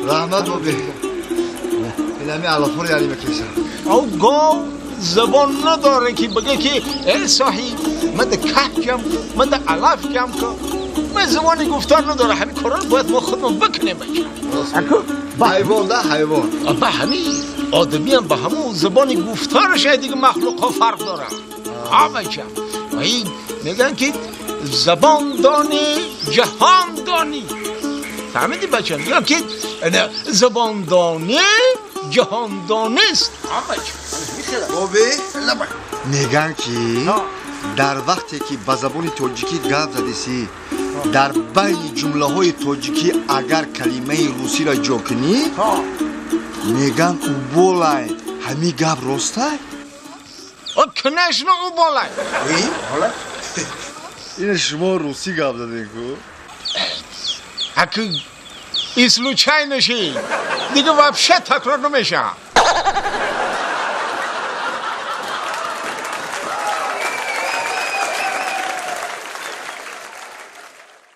Раҳмат боби. Инами алафор яри мекешам. Ав гов забон надоре ки бигӯ ки э соҳиб, ман да каҳ ҷамъ кун, ман да алаф ҷамъ кун. Ман забони гуфтор надора. Ҳамин корро бояд мо худмон бикунем, бача. Ҳайвон да ҳайвон. Ба ҳамин одамиам ба ҳамон забони гуфтораш дига махлуқҳо фарқ дорад. А бача. Ва ин мегӯянд ки забон донӣ, ҷаҳон донӣ. Фаҳмидӣ, бача? Мегӯям ки забондонӣ ҷаҳондонист. Боби, мегӯянд ки дар вақте ки ба забони тоҷикӣ гап задисӣ, дар байни ҷумлаҳои тоҷикӣ агар калимаи русиро ҷо кунӣ, мегӯянд уболай. Ҳамин гап ростай? Конечно, уболай. Ина шумо русӣ гап задем ку? Аки и случайно ши. Дига вообще такрор намеша.